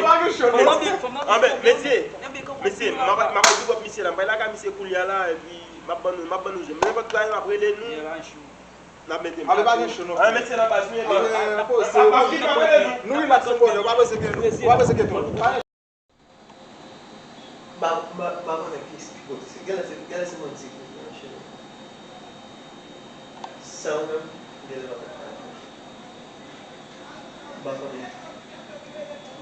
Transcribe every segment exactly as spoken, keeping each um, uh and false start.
Pa gen cho non. Anben, mesye, mesye, m ap, m ap big up misye la. M pral lakay misye kounye a la, epi m ap ban nou, m ap ban nou je. Nenpòt bagay, m ap rele nou. N ap mete m. Ale, pa gen cho non. Anben, mesye nan baz, nou ye. Anben, poze, nou ri mak se bonè, w pa panse ke, w pa panse ke tou. M pa, m pa, m pa konnen ki, ki kote se. Genlè se, genlè se mwen ki se kote an, cheri. San ou menm, genlè m ap fè anyen. M pa konnen. M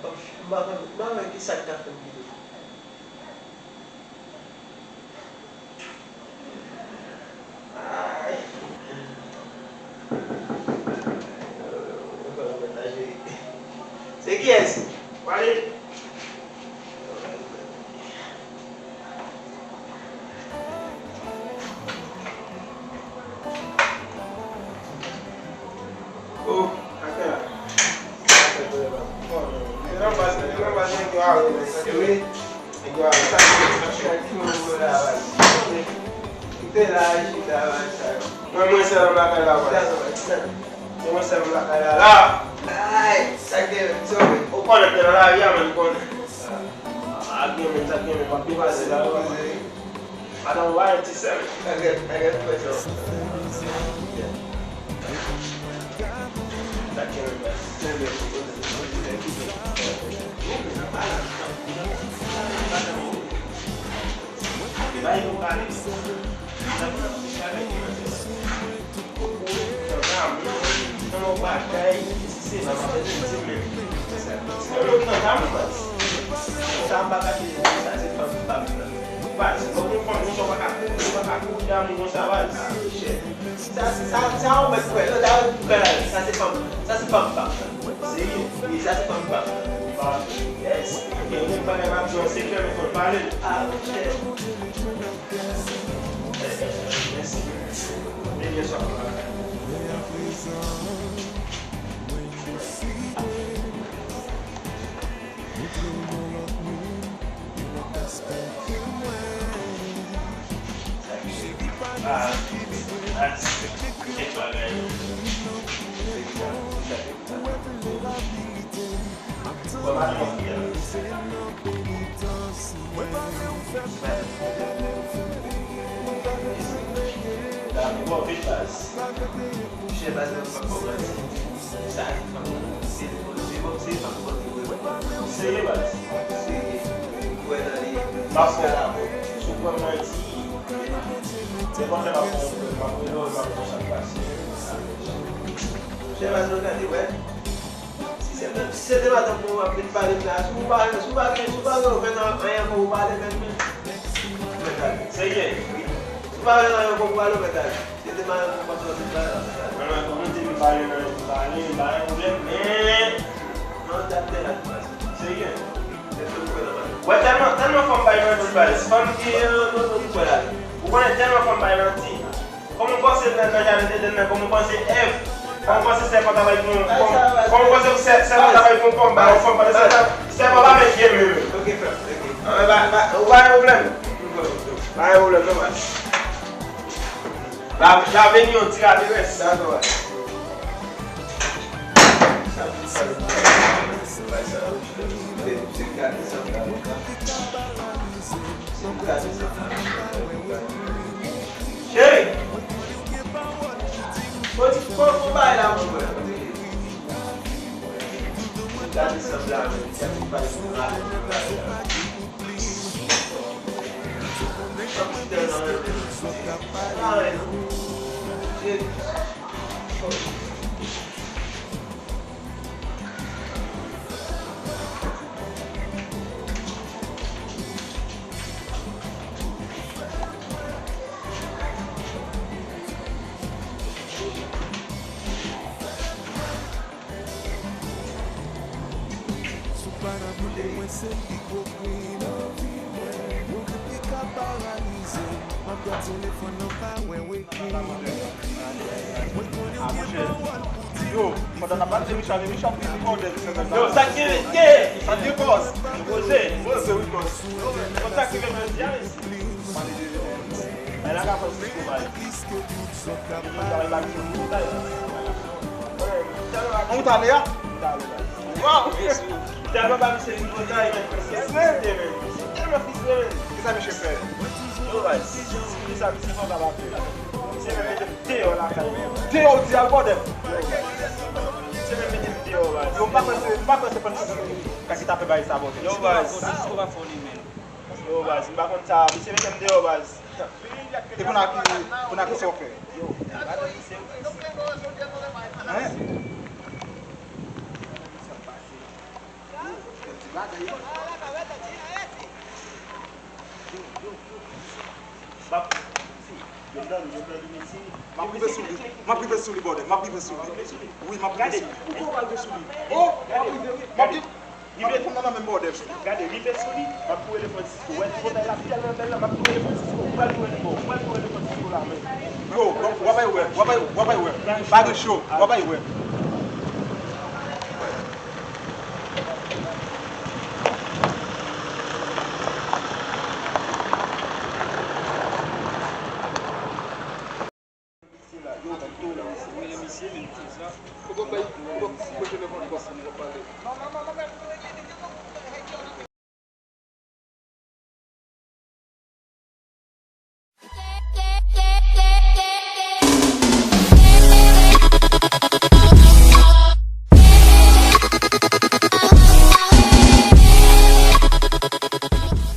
pa, m pa konnen, m pa konnen ki sa k ka fè m kite. Ay. Se kiyès? Wale. Oh, atè la. Se nan baz, se nan baz nèg yo a, wi. Nèg yo a, sa ki, sa ki, ki moun yo la, baz. Kite la, chita, baz, sa yo. Mwen, mwen sèl nan lakay la, baz. Mwen, mwen sèl nan lakay la, la. Ay, sa ki, sa ki. Ou konnen, te nan lari a, men konnen. A, gen, men sa gen, men pa pi fasil la, wi. Madanm ou pa yon ti sè. Nèg, nèg, fè sa. Yon bagay, si se nan pa fè di menm. Se yon moun nan dam, baz. Sa m pa ka di, sa se fanm, fanm nan. Baz, lè w gen fanm, ou pa ka kouri, ou pa ka kouri damou konsa, baz. Sa, sa, sa ou mèt kwè, non, sa ou kwè la, sa se fanm, sa se fanm, fanm nan. Serye, wi, sa se fanm, fanm nan. Ba, yes. Gen yon bagay m ap di w, se klè, men fò w pale. Ah, monchè. Mèsi. Ebyen, sa. Ah, ah, se bagay. Serye, baz. Paske, sou pwen manti, se konsa m ap fè yon prank, m ap rele w, m ap di w sa k pase. Chè, baz, nou gade, wè. Si se te, si se te madanm mwen w ap vin pale m la, si w pa, si w pa gen, si w pa gen okenn anyen ankò pou pale menm, men. Serye? Wi. Si w pa gen anyen ankò pou pale, men gade. Si se te madanm mwen w ap vin pale m la, men gade. Mwen, mwen, ou te vin pale, mwen vin pale, m pa gen pwoblèm, men. Non, dat te la, baz. Serye? Wè, tèlman, tèlman fanm bay manti, baz. Fanm ki, ou konnen tèlman fanm bay manti. Kòman w panse nan, nan jaden Edenn nan, kòman w panse Èv, kòman w panse sèpan ta bay pou, kòman, kòman w panse sè-, sèpan ta bay pou pòm, ba yon fanm pandan se tan, sèpan pa menm gen menm. Ok, frè, ok. Ah, ba, ba, ou pa gen pwoblèm. Pa gen pwoblèm, non, baz. La, la vini yon ti raterès. Dakò, baz. Cheri! Fò di, fò, fò bay la pou mwen. Gade sanble avèk sa ki pale pou mwen. Sanble tèlman renmen. Pa renmen. Cheri. Yo, pandan n ap pale de Michel, Michel ap vin kòdè, yo, sa k gen, gen. Sa k gen kòs. Poze. Poze, wi, kòs. Konn sa k rive jodi a, mesye. Mwen la ka fè sou kou, bay. Mwen ta ale a? Mwen ta ale, bay. Waw. Tèlman ba misye vin kontan, li menm frustre, men. Misye tèlman frustre, men. Kisa misye fè? Yo, baz, kisa misye fè, w ka pa fè? Misye menm mete m deyò lakay mwen. Deyò, w di al bòdèl. Misye menm mete m deyò, baz. Yo, m pa kwè se, m pa kwè se Francisco ki ta fè bagay sa, bòdèl. Yo, baz. Francisco pa fè w li menm. Yo, baz, m pa konn sa. Misye mete m deyò, baz. E kounye a ki, kounye a ki sa w fè? Hein? M ap rive sou li. M ap rive sou li, bòdèl. M ap rive sou li. Wi, m ap rive sou li. Ou poko rive sou li. Oh, m ap rive, wi. M ap rive. M ap rive nan menm bòdèl sou li. Gade, rive sou li. M ap tou rele Francisco. Wè ti bòdèl la tèlman bèl la. M ap tou rele Francisco. Ou pral tou rele, bon, ou pral tou rele Francisco la, men. Yo, w ap, w ap al wè, w ap al, w ap al wè. Pa gen cho, w ap al wè.